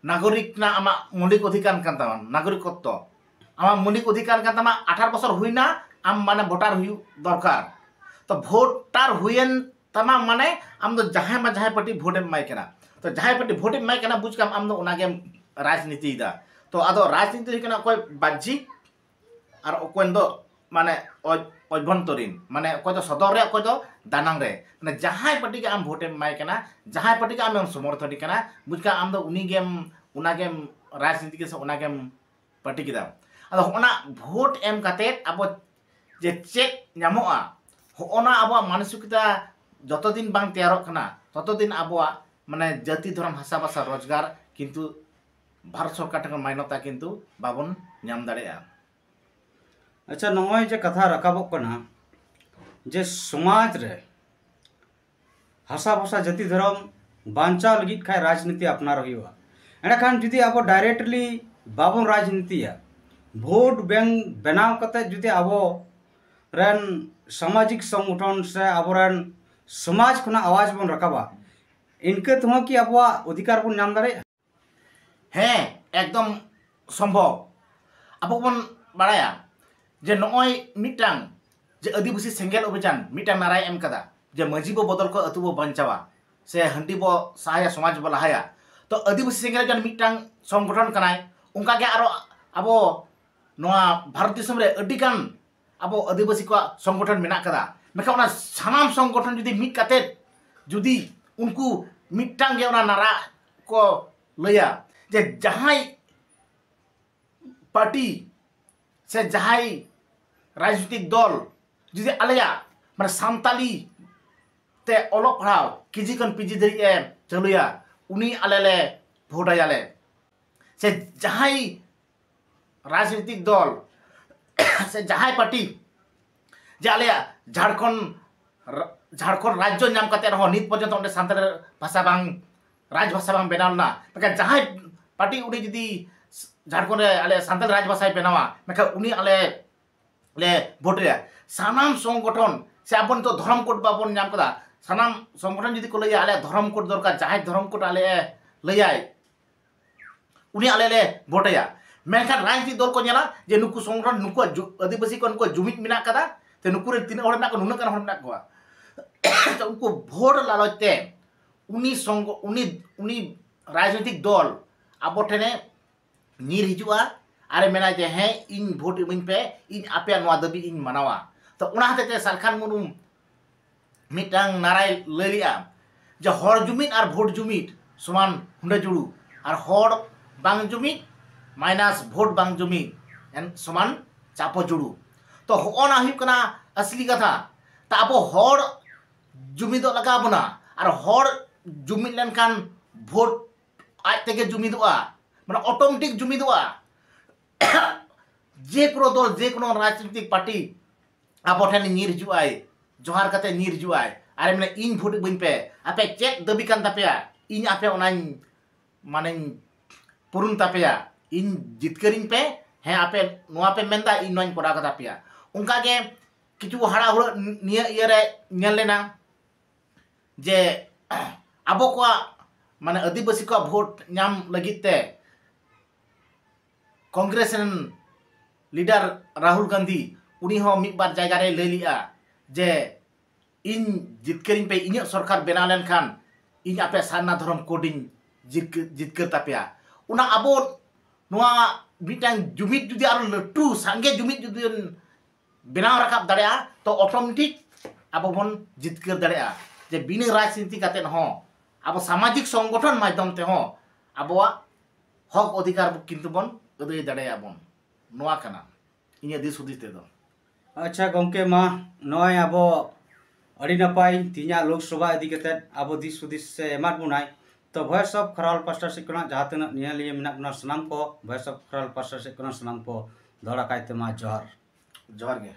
ᱱᱟᱜᱚᱨᱤᱠ ᱨᱮᱱᱟᱜ ᱟᱢᱟᱜ ᱢᱳᱣᱞᱤᱠ ᱚᱫᱷᱤᱠᱟᱨ ᱠᱟᱱ ᱛᱟᱢᱟ, ᱱᱟᱜᱚᱨᱤᱠᱚᱛᱛᱚ᱾ ᱟᱢᱟᱜ ᱢᱳᱣᱞᱤᱠ ᱚᱫᱷᱤᱠᱟᱨ ᱠᱟᱱ ᱛᱟᱢᱟ, ᱟᱴᱷᱟᱨᱚ ᱵᱚᱥᱚᱨ ᱦᱩᱭᱱᱟ, ᱟᱢ ᱢᱟᱱᱮ ᱵᱷᱳᱴᱟᱨ ᱦᱩᱭᱩᱜ ᱫᱚᱨᱠᱟᱨ᱾ ᱛᱚ ᱵᱷᱳᱴᱟᱨ ᱦᱩᱭᱮᱱ ᱛᱟᱢᱟ ᱢᱟᱱᱮ ᱟᱢ ᱫᱚ ᱡᱟᱦᱟᱸᱭ ᱢᱟ ᱡᱟᱦᱟᱸᱭ ᱯᱟᱨᱴᱤ ᱵᱷᱳᱴ ᱮᱢ ᱮᱢᱟᱭ ᱠᱟᱱᱟ᱾ ᱛᱚ ᱡᱟᱦᱟᱸᱭ ᱯᱟᱨᱴᱤ ᱵᱷᱳᱴ ᱮᱢ ᱮᱢᱟᱭ ᱠᱟᱱᱟ, ᱵᱩᱡᱽ ᱠᱟᱢ ᱟᱢ ᱫᱚ ᱚᱱᱟᱜᱮᱢ ᱨᱟᱡᱽᱱᱤᱛᱤᱭᱮᱫᱟ᱾ ᱛᱚ ᱟᱫᱚ ᱨᱟᱡᱽᱱᱤᱛᱤ ᱦᱩᱭᱩᱜ ᱠᱟᱱᱟ ᱚᱠᱚᱭ ᱵᱟᱦᱡᱤᱠ ᱟᱨ ᱚᱠᱚᱭ ᱫᱚ ᱢᱟᱱᱮ ᱚᱡ-, ᱚᱡᱽᱵᱷᱚᱱᱛᱚᱨᱤᱱ, ᱢᱟᱱᱮ ᱚᱠᱚᱭ ᱫᱚ ᱥᱚᱫᱚᱨ ᱨᱮ, ᱚᱠᱚᱭ ᱫᱚ ᱫᱟᱱᱟᱝ ᱨᱮ᱾ ᱢᱟᱱᱮ ᱡᱟᱦᱟᱸᱭ ᱯᱟᱨᱴᱤ ᱜᱮ ᱟᱢ ᱵᱷᱳᱴ ᱮᱢ ᱮᱢᱟᱭ ᱠᱟᱱᱟ, ᱡᱟᱦᱟᱸᱭ ᱯᱟᱨᱴᱤ ᱜᱮ ᱟᱢᱮᱢ ᱥᱚᱢᱚᱨᱛᱷᱚᱱ ᱠᱟᱱᱟ, ᱵᱩᱡᱽ ᱠᱟᱜ ᱟᱢ ᱫᱚ ᱩᱱᱤ ᱜᱮᱢ, ᱚᱱᱟ ᱜᱮᱢ ᱨᱟᱡᱽᱱᱤᱛᱤ ᱠᱮᱫᱟ ᱥᱮ ᱚᱱᱟ ᱜᱮᱢ ᱯᱟᱨᱴᱤ ᱠᱮᱫᱟ᱾ ᱟᱫᱚ ᱦᱚᱸᱜᱼᱚ ᱱᱟ ᱵᱷᱳᱴ ᱮᱢ ᱠᱟᱛᱮᱫ ᱟᱵᱚ ᱡᱮ ᱪᱮᱫ ᱧᱟᱢᱚᱜᱼᱟ, ᱦᱚᱸᱜᱼᱚ ᱱᱟ ᱟᱵᱚᱣᱟᱜ ᱢᱟᱱᱚᱥᱤᱠᱚᱛᱟ ᱡᱚᱛᱚ ᱫᱤᱱ ᱵᱟᱝ ᱛᱮᱭᱟᱨᱚᱜ ᱠᱟᱱᱟ, ᱛᱚᱛᱚ ᱫᱤᱱ ᱟᱵᱚᱣᱟᱜ ᱢᱟᱱᱮ ᱡᱟᱹᱛᱤ, ᱫᱷᱚᱨᱚᱢ, ᱵᱷᱟᱥᱟ, ᱵᱷᱟᱥᱟ, ᱨᱳᱡᱽᱜᱟᱨ ᱠᱤᱱᱛᱩ ᱵᱷᱟᱨᱚᱛ ᱥᱚᱨᱠᱟᱨ ᱴᱷᱮᱱ ᱠᱷᱚᱱ ᱢᱟᱱᱱᱚᱛᱟ ᱠᱤᱱᱛᱩ ᱵᱟᱵᱚᱱ ᱧᱟᱢ ᱫᱟᱲᱮᱭᱟᱜᱼᱟ᱾ ᱟᱪᱪᱷᱟ, ᱱᱚᱜᱼᱚᱭ ᱡᱮ ᱠᱟᱛᱷᱟ ᱨᱟᱠᱟᱵᱚᱜ ᱠᱟᱱᱟ ᱡᱮ ᱥᱚᱢᱟᱡᱽ ᱨᱮ ᱦᱟᱥᱟ ᱵᱷᱟᱥᱟ ᱡᱟᱹᱛᱤ ᱫᱷᱚᱨᱚᱢ ᱵᱟᱧᱪᱟᱣ ᱞᱟᱹᱜᱤᱫ ᱠᱷᱟᱱ ᱨᱟᱡᱽᱱᱤᱛᱤ ᱟᱯᱱᱟᱨ ᱦᱩᱭᱩᱜᱼᱟ᱾ ᱮᱸᱰᱮᱠᱷᱟᱱ ᱡᱩᱫᱤ ᱟᱵᱚ ᱰᱟᱭᱨᱮᱠᱴᱞᱤ ᱵᱟᱵᱚᱱ ᱨᱟᱡᱽᱱᱤᱛᱤᱭᱟ, ᱵᱷᱳᱴ ᱵᱮᱝᱠ ᱵᱮᱱᱟᱣ ᱠᱟᱛᱮ ᱡᱩᱫᱤ ᱟᱵᱚ ᱨᱮᱱ ᱥᱟᱢᱟᱡᱤᱠ ᱥᱚᱝᱜᱚᱴᱷᱚᱱ ᱥᱮ ᱟᱵᱚᱨᱮᱱ ᱥᱚᱢᱟᱡᱽ ᱠᱷᱚᱱᱟᱜ ᱟᱣᱟᱡᱽ ᱵᱚᱱ ᱨᱟᱠᱟᱵᱟ, ᱤᱱᱠᱟᱹ ᱛᱮᱦᱚᱸ ᱠᱤ ᱟᱵᱚᱣᱟᱜ ᱚᱫᱷᱤᱠᱟᱨ ᱵᱚᱱ ᱧᱟᱢ ᱫᱟᱲᱮᱭᱟᱜᱼᱟ? ᱦᱮᱸ, ᱮᱠᱫᱚᱢ ᱥᱚᱢᱵᱷᱚᱵ᱾ ᱟᱵᱚ ᱵᱚᱱ ᱵᱟᱲᱟᱭᱟ ᱡᱮ ᱱᱚᱜᱼᱚᱭ ᱢᱤᱫᱴᱟᱝ ᱡᱮ ᱟᱹᱫᱤᱵᱟᱹᱥᱤ ᱥᱮᱸᱜᱮᱞ ᱚᱵᱷᱤᱡᱟᱱ ᱢᱤᱫᱴᱟᱝ ᱱᱟᱨᱟᱭ ᱮᱢ ᱠᱟᱫᱟ, ᱡᱮ ᱢᱟᱹᱡᱷᱤ ᱵᱚ ᱵᱚᱫᱚᱞ ᱠᱚ ᱟᱹᱛᱩ ᱵᱚ ᱵᱟᱧᱪᱟᱣᱟ, ᱥᱮ ᱦᱟᱺᱰᱤ ᱵᱚ ᱥᱟᱦᱟᱭᱟ, ᱥᱚᱢᱟᱡᱽ ᱵᱚ ᱞᱟᱦᱟᱭᱟ᱾ ᱛᱚ ᱟᱹᱫᱤᱵᱟᱹᱥᱤ ᱥᱮᱸᱜᱮᱞ ᱚᱵᱷᱤᱡᱟᱱ ᱢᱤᱫᱴᱟᱝ ᱥᱚᱝᱜᱚᱴᱷᱚᱱ ᱠᱟᱱᱟᱭ᱾ ᱚᱱᱠᱟᱜᱮ ᱟᱨᱚ ᱟᱵᱚ ᱱᱚᱣᱟ ᱵᱷᱟᱨᱚᱛ ᱫᱤᱥᱚᱢ ᱨᱮ ᱟᱹᱰᱤᱜᱟᱱ ᱟᱵᱚ ᱟᱹᱫᱤᱵᱟᱹᱥᱤ ᱠᱚᱣᱟᱜ ᱥᱚᱝᱜᱚᱴᱷᱚᱱ ᱢᱮᱱᱟᱜ ᱠᱟᱫᱟ᱾ ᱢᱮᱱᱠᱷᱟᱱ ᱚᱱᱟ ᱥᱟᱱᱟᱢ ᱥᱚᱝᱜᱚᱴᱷᱚᱱ ᱡᱩᱫᱤ ᱢᱤᱫ ᱠᱟᱛᱮᱫ ᱡᱩᱫᱤ ᱩᱱᱠᱩ ᱢᱤᱫᱴᱟᱝ ᱜᱮ ᱚᱱᱟ ᱱᱟᱨᱟ ᱠᱚ ᱞᱟᱹᱭᱟ ᱡᱮ ᱡᱟᱦᱟᱸᱭ ᱯᱟᱨᱴᱤ ᱥᱮ ᱡᱟᱦᱟᱸᱭ ᱨᱟᱡᱽᱱᱤᱛᱤᱠ ᱫᱚᱞ ᱡᱩᱫᱤ ᱟᱞᱮᱭᱟᱜ ᱢᱟᱱᱮ ᱥᱟᱱᱛᱟᱞᱤ ᱛᱮ ᱚᱞᱚᱜ ᱯᱟᱲᱦᱟᱣ ᱠᱮᱡᱤ ᱠᱷᱚᱱ ᱯᱤᱡᱤ ᱫᱷᱟᱹᱨᱤᱡ ᱮ ᱪᱟᱹᱞᱩᱭᱟ, ᱩᱱᱤ ᱟᱞᱮ ᱞᱮ ᱵᱷᱳᱴ ᱟᱭᱟᱞᱮ᱾ ᱥᱮ ᱡᱟᱦᱟᱸᱭ ᱨᱟᱡᱽᱱᱤᱛᱤᱠ ᱫᱚᱞ ᱥᱮ ᱡᱟᱦᱟᱸᱭ ᱯᱟᱨᱴᱤ ᱡᱮ ᱟᱞᱮᱭᱟᱜ ᱡᱷᱟᱲᱠᱷᱚᱸᱰ ᱨᱟ- ᱡᱷᱟᱲᱠᱷᱚᱸᱰ ᱨᱟᱡᱽᱡᱚ ᱧᱟᱢ ᱠᱟᱛᱮ ᱨᱮᱦᱚᱸ ᱱᱤᱛ ᱯᱚᱨᱡᱚᱱᱛᱚ ᱚᱸᱰᱮ ᱥᱟᱱᱛᱟᱲᱤ ᱵᱷᱟᱥᱟ ᱵᱟᱝ, ᱨᱟᱡᱽ ᱵᱷᱟᱥᱟ ᱵᱟᱝ ᱵᱮᱱᱟᱣ ᱞᱮᱱᱟ᱾ ᱢᱮᱱᱠᱷᱟᱱ ᱡᱟᱦᱟᱸᱭ ᱯᱟᱨᱴᱤ ᱩᱱᱤ ᱡᱩᱫᱤ ᱡᱷᱟᱲᱠᱷᱚᱸᱰ ᱨᱮ ᱟᱞᱮ ᱥᱟᱱᱛᱟᱲᱤ ᱨᱟᱡᱽ ᱵᱷᱟᱥᱟᱭ ᱵᱮᱱᱟᱣᱟ, ᱢᱮᱱᱠᱷᱟᱱ ᱩᱱᱤ ᱟᱞᱮ ᱞᱮ ᱵᱷᱳᱴ ᱮᱭᱟ᱾ ᱥᱟᱱᱟᱢ ᱥᱚᱝᱜᱚᱴᱷᱚᱱ ᱥᱮ ᱟᱵᱚ ᱱᱤᱛᱚᱜ ᱫᱷᱚᱨᱚᱢ ᱠᱳᱰ ᱵᱟᱵᱚᱱ ᱧᱟᱢ ᱠᱟᱫᱟ, ᱥᱟᱱᱟᱢ ᱥᱚᱝᱜᱚᱴᱷᱚᱱ ᱡᱩᱫᱤ ᱠᱚ ᱞᱟᱹᱭᱟ ᱟᱞᱮ ᱫᱷᱚᱨᱚᱢ ᱠᱳᱰ ᱫᱚᱨᱠᱟᱨ, ᱡᱟᱦᱟᱸᱭ ᱫᱷᱚᱨᱚᱢ ᱠᱳᱰ ᱟᱞᱮ ᱞᱟᱹᱭᱟᱭ, ᱩᱱᱤ ᱟᱞᱮ ᱞᱮ ᱵᱷᱳᱴ ᱟᱭᱟ᱾ ᱢᱮᱱᱠᱷᱟᱱ ᱨᱟᱡᱽᱱᱤᱛᱤ ᱫᱚᱞ ᱠᱚ ᱧᱮᱞᱟ ᱡᱮ ᱱᱩᱠᱩ ᱥᱚᱝᱜᱚᱴᱷᱚᱱ, ᱱᱩᱠᱩᱣᱟᱜ ᱡᱩ- ᱟᱹᱫᱤᱵᱟᱹᱥᱤ ᱠᱚ ᱱᱩᱠᱩᱣᱟᱜ ᱡᱩᱢᱤᱫ ᱢᱮᱱᱟᱜ ᱠᱟᱫᱟ, ᱛᱮ ᱱᱩᱠᱩ ᱨᱮᱱ ᱛᱤᱱᱟᱹᱜ ᱦᱚᱲ ᱢᱮᱱᱟᱜ ᱠᱚᱣᱟ, ᱱᱩᱱᱟᱹᱜ ᱜᱟᱱ ᱦᱚᱲ ᱢᱮᱱᱟᱜ ᱠᱚᱣᱟ᱾ ᱛᱚ ᱩᱱᱠᱩ ᱵᱷᱳᱴ ᱞᱟᱞᱚᱪ ᱛᱮ ᱩᱱᱤ ᱥᱚᱝᱜᱚ ᱩᱱᱤ ᱩᱱᱤ ᱨᱟᱡᱽᱱᱤᱛᱤᱠ ᱫᱚᱞ ᱟᱵᱚ ᱴᱷᱮᱱᱮ ᱧᱤᱨ ᱦᱤᱡᱩᱜᱼᱟ ᱟᱨᱮ ᱢᱮᱱᱟ ᱡᱮ, "ᱦᱮᱸ, ᱤᱧ ᱵᱷᱳᱴ ᱤᱢᱟᱹᱧ ᱯᱮ, ᱤᱧ ᱟᱯᱮᱭᱟᱜ ᱱᱚᱣᱟ ᱫᱟᱹᱵᱤ ᱤᱧ ᱢᱟᱱᱟᱣᱟ᱾" ᱛᱚ ᱚᱱᱟ ᱦᱚᱛᱮᱡ ᱛᱮ ᱥᱟᱞᱠᱷᱟᱱ ᱢᱩᱨᱢᱩ ᱢᱤᱫᱴᱟᱝ ᱱᱟᱨᱟᱭ ᱞᱟᱹᱭ ᱞᱮᱜᱼᱟ ᱡᱮ, "ᱦᱚᱲ ᱡᱩᱢᱤᱫ ᱟᱨ ᱵᱷᱳᱴ ᱡᱩᱢᱤᱫ ᱥᱚᱢᱟᱱ ᱦᱩᱸᱰᱟᱹ ᱡᱩᱲᱩ, ᱟᱨ ᱦᱚᱲ ᱵᱟᱝ ᱡᱩᱢᱤᱫ ᱢᱟᱭᱱᱟᱥ ᱵᱷᱳᱴ ᱵᱟᱝ ᱡᱩᱢᱤᱫ ᱮᱱ ᱥᱚᱢᱟᱱ ᱪᱟᱯᱚ ᱡᱩᱲᱩ᱾" ᱛᱚ ᱦᱚᱜᱼᱚ ᱱᱟ ᱦᱩᱭᱩᱜ ᱠᱟᱱᱟ ᱟᱥᱞᱤ ᱠᱟᱛᱷᱟ᱾ ᱛᱟ ᱟᱵᱚ ᱦᱚᱲ ᱡᱩᱢᱤᱫᱚᱜ ᱞᱟᱜᱟᱣ ᱵᱚᱱᱟ, ᱟᱨ ᱦᱚᱲ ᱡᱩᱢᱤᱫ ᱞᱮᱱᱠᱷᱟᱱ ᱵᱷᱳᱴ ᱟᱡ ᱛᱮᱜᱮ ᱡᱩᱢᱤᱫᱚᱜᱼᱟ, ᱢᱟᱱᱮ ᱚᱴᱳᱢᱮᱴᱤᱠ ᱡᱩᱢᱤᱫᱚᱜᱼᱟ᱾ ᱡᱮ ᱠᱳᱱᱳ ᱫᱚᱞ, ᱡᱮ ᱠᱳᱱᱳ ᱨᱟᱡᱽᱱᱤᱛᱤᱠ ᱯᱟᱨᱴᱤ ᱟᱵᱚ ᱴᱷᱮᱱ ᱧᱤᱨ ᱦᱤᱡᱩᱜᱼᱟᱭ, ᱡᱚᱦᱟᱨ ᱠᱟᱛᱮ ᱧᱤᱨ ᱦᱤᱡᱩᱜᱼᱟᱭ, ᱟᱨᱮ ᱢᱮᱱᱟ, "ᱤᱧ ᱵᱷᱳᱴ ᱤᱢᱟᱹᱧ ᱯᱮ, ᱟᱯᱮ ᱪᱮᱫ ᱫᱟᱹᱵᱤ ᱠᱟᱱ ᱛᱟᱯᱮᱭᱟ, ᱤᱧ ᱟᱯᱮ ᱚᱱᱟᱧ ᱢᱟᱱᱮᱧ ᱯᱩᱨᱩᱱ ᱛᱟᱯᱮᱭᱟ, ᱤᱧ ᱡᱤᱛᱠᱟᱹᱨᱤᱧ ᱯᱮ, ᱦᱮᱸ ᱟᱯᱮ ᱱᱚᱣᱟ ᱯᱮ ᱢᱮᱱᱫᱟ, ᱤᱧ ᱱᱚᱣᱟᱧ ᱠᱚᱨᱟᱣ ᱠᱟᱛᱟ ᱯᱮᱭᱟ᱾" ᱚᱱᱠᱟᱜᱮ ᱠᱤᱪᱷᱩ ᱦᱟᱲᱟ ᱦᱩᱲᱟᱹᱜ ᱱᱤᱭᱟᱹ ᱤᱭᱟᱹᱨᱮ ᱧᱮᱞ ᱞᱮᱱᱟ ᱡᱮ ᱟᱵᱚ ᱠᱚᱣᱟᱜ ᱢᱟᱱᱮ ᱟᱹᱫᱤᱵᱟᱹᱥᱤ ᱠᱚᱣᱟᱜ ᱵᱷᱳᱴ ᱧᱟᱢ ᱞᱟᱹᱜᱤᱫ ᱛᱮ ᱠᱚᱝᱜᱨᱮᱥ ᱨᱮᱱ ᱞᱤᱰᱟᱨ ᱨᱟᱦᱩᱞ ᱜᱟᱱᱫᱷᱤ ᱩᱱᱤ ᱦᱚᱸ ᱢᱤᱫ ᱵᱟᱨ ᱡᱟᱭᱜᱟ ᱨᱮᱭ ᱞᱟᱹᱭ ᱞᱮᱜᱼᱟ ᱡᱮ, "ᱤᱧ ᱡᱤᱛᱠᱟᱹᱨᱤᱧ ᱯᱮ, ᱤᱧᱟᱹᱜ ᱥᱚᱨᱠᱟᱨ ᱵᱮᱱᱟᱣ ᱞᱮᱱᱠᱷᱟᱱ ᱤᱧ ᱟᱯᱮ ᱥᱟᱨᱱᱟ ᱫᱷᱚᱨᱚᱢ ᱠᱳᱰ ᱤᱧ ᱡᱤᱛᱠᱟᱹ- ᱡᱤᱛᱠᱟᱹᱨ ᱛᱟᱯᱮᱭᱟ᱾" ᱚᱱᱟ ᱟᱵᱚ ᱱᱚᱣᱟ ᱢᱤᱫᱴᱟᱝ ᱡᱩᱢᱤᱫ ᱡᱩᱫᱤ ᱟᱨᱚ ᱞᱟᱹᱴᱩ ᱥᱟᱸᱜᱮ ᱡᱩᱢᱤᱫ ᱡᱩᱫᱤ ᱵᱚᱱ ᱵᱮᱱᱟᱣ ᱨᱟᱠᱟᱵ ᱫᱟᱲᱮᱭᱟᱜᱼᱟ, ᱛᱚ ᱚᱴᱳᱢᱮᱴᱤᱠ ᱟᱵᱚ ᱵᱚᱱ ᱡᱤᱛᱠᱟᱹᱨ ᱫᱟᱲᱮᱭᱟᱜᱼᱟ᱾ ᱡᱮ ᱵᱤᱱᱟᱹ ᱨᱟᱡᱽᱱᱤᱛᱤ ᱠᱟᱛᱮᱫ ᱦᱚᱸ ᱟᱵᱚ ᱥᱟᱢᱟᱡᱤᱠ ᱥᱚᱝᱜᱚᱴᱷᱚᱱ ᱢᱟᱫᱽᱫᱷᱚᱢ ᱛᱮᱦᱚᱸ ᱟᱵᱚᱣᱟᱜ ᱦᱚᱠ ᱚᱫᱷᱤᱠᱟᱨ ᱠᱤᱱᱛᱩ ᱵᱚᱱ ᱟᱹᱫᱟᱹᱭ ᱫᱟᱲᱮᱭᱟᱜᱼᱟ ᱵᱚᱱ᱾ ᱱᱚᱣᱟ ᱠᱟᱱᱟ ᱤᱧᱟᱹᱜ ᱫᱤᱥ ᱦᱩᱫᱤᱥ ᱛᱮᱫᱚ᱾ ᱟᱪᱪᱷᱟ ᱜᱚᱢᱠᱮ, ᱢᱟ ᱱᱚᱜᱼᱚᱭ ᱟᱵᱚ ᱟᱹᱰᱤ ᱱᱟᱯᱟᱭ ᱛᱮᱦᱮᱧᱟᱜ ᱞᱳᱠᱥᱚᱵᱷᱟ ᱤᱫᱤ ᱠᱟᱛᱮᱫ ᱟᱵᱚ ᱫᱤᱥ ᱦᱩᱫᱤᱥ ᱮ ᱮᱢᱟᱫ ᱵᱚᱱᱟᱭ᱾ ᱛᱚ Voice of Kharwal ᱯᱟᱥᱴᱟ ᱥᱮᱫ ᱠᱷᱚᱱᱟᱜ ᱡᱟᱦᱟᱸ ᱛᱤᱱᱟᱹᱜ ᱧᱮᱧᱮᱞᱤᱭᱟᱹ ᱢᱮᱱᱟᱜ ᱵᱚᱱᱟ ᱥᱟᱱᱟᱢ ᱠᱚ, Voice of Kharwal ᱯᱟᱥᱴᱟ ᱥᱮᱫ ᱠᱷᱚᱱᱟᱜ ᱥᱟᱱᱟᱢ ᱠᱚ ᱫᱚᱦᱲᱟ ᱠᱟᱭᱛᱮ ᱢᱟ ᱡᱚᱦᱟᱨ᱾ ᱡᱚᱦᱟᱨ ᱜᱮ᱾